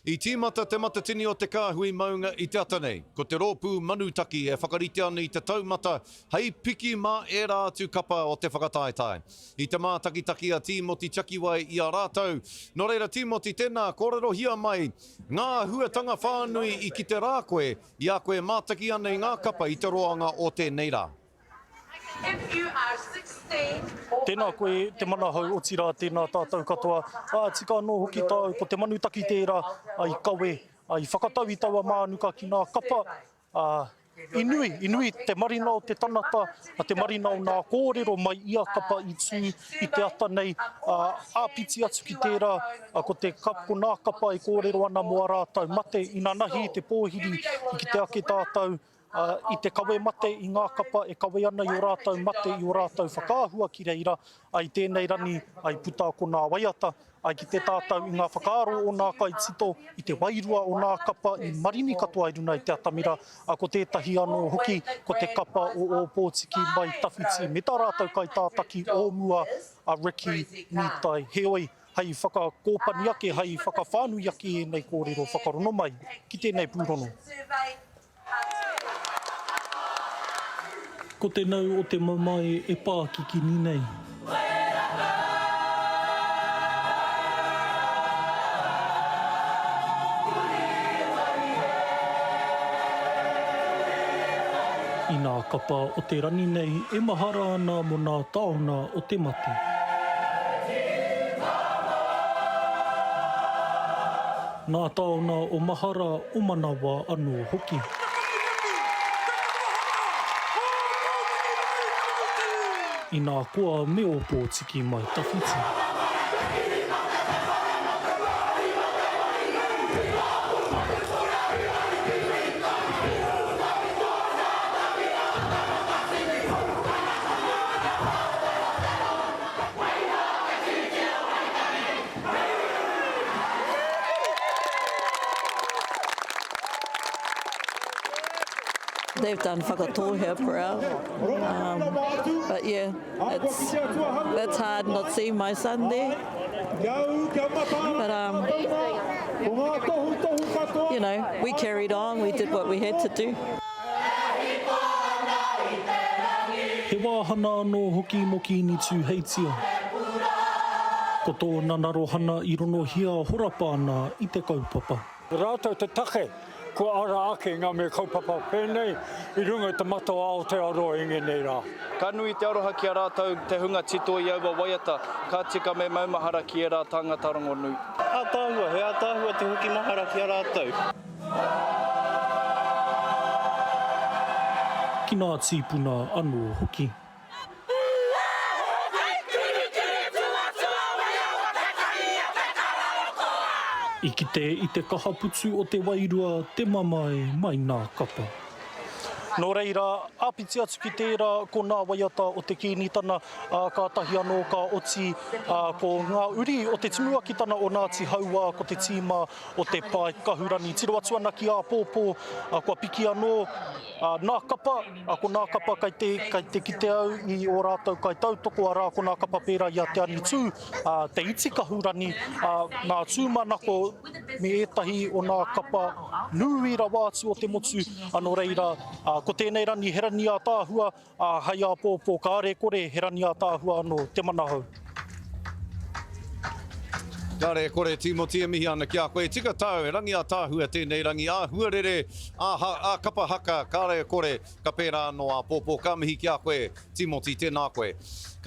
I tīmata Te Matatini o Te Kāhui Maunga i te ata nei. Ko te rōpū Manutaki e whakarite ana i te taumata hei piki mā ērā atu kapa o te whakataetae. I te mātakitaki a Tīmoti Tiakiwai i a rātou. Nō reira Tīmoti, tēnā, kōrerohia mai ngā āhuatanga whānui i kite rā koe i a koe e mātaki ana i ngā kapa i te roanga o tēnei rā. Tēnā koe te manahau, otirā tēnā tātou katoa. Ā, tika anō hoki tāu, ko te manutaki tērā i kawe, i whakatau i taua mānuka ki ngā kapa, ā, i nui, i nui te marina o te tanata, te marina o ngā kōrero mai ia kapa i tū i te ata nei, ā, āpiti atu ki tērā, ko te kap, ko ngā kapa e kōrero ana mō ā rātou mate, inanahi i te pōhiri i kite ake tātou, ā, i te kawe mate i ngā kapa e kawe ana i ō rātou mate, i ō rātou whakaahua ki reira, ā, i tēnei rangi, ā, i puta ko nā waiata, ā, i kite tātou i ngā whakaaro o nā kaitito, i te wairua o nā kapa i marini katoa i runa i te atamira, ā, ko tētahi anō hoki, ko te kapa o Ōpōtiki Mai Tawhiti me tā rātou kaitātaki o mua, a Ricky Mītai. Heoi, Hei whakakōpani ake, hei whakawhānui ake i ēnei kōrero whakarono mai ki tēnei pūrongo. Ko te nau o te mamae e pākikini nei. I nā kapa o te rangi nei e mahara ana mo nā taona o te mate. Nā taona o mahara o manawa anō hoki. Inā koa me Ōpōtiki mai tawhiti. They've done Whakatōhea proud um, but yeah it's, it's hard not seeing my son there but um, you know we carried on we did what we had to do. He wāhana anō hoki mō Kīngi Tūheitia. Ko tōna narohana i ronohia horapa ana i te kaupapa. Rātou te take kua ara ake ngā mea kaupapa pēnei i runga i te mata o Aotearoa i ngēnei rā. Ka nui te aroha ki a rātou te hunga tito i aua waiata, ka tika me maumahara ki ērā tāngata rongonui. Ātaahua, he ātaahua te hoki mahara ki a rātou. Ki ngā tīpuna anō hoki. I kite i te kaha putu o te wairua te mamae mai nā kapa. Nō reira, āpiti atu ki tērā, ko nā waiata o te Kīngitana, ā, kātahi anō ka oti, ā, ko ngā uri o te tumuakitana o Ngāti Hauā, ko te tīma o te pae kahurangi. Tiro atu ana ki āpōpō, ā, kua piki anō, ā, nā kapa, ā, ko nā kapa kei te, kei te kite au i ō rātou kaitautoko, arā, ko nā kapa pērā i a Te Anitū, ā, Te Iti Kahurangi, ā, nā Tūmanako me ētahi o nā kapa nui rawa atu o te motu, ā, nō reira, ā, ko tēnei rangi he rangi ātaahua, Ā, hei āpōpō kāre kore he rangi ātaahua anō te manahou. Kāre e kore, Tīmoti, e mihi ana ki a koe. E tika tāu, he rangi ātaahua tēnei rangi, āhuarere, ā, ā kapa haka, kāre e kore, ka pērā anō āpōpō. Ka mihi ki a koe, Tīmoti, tēnā koe. Ka.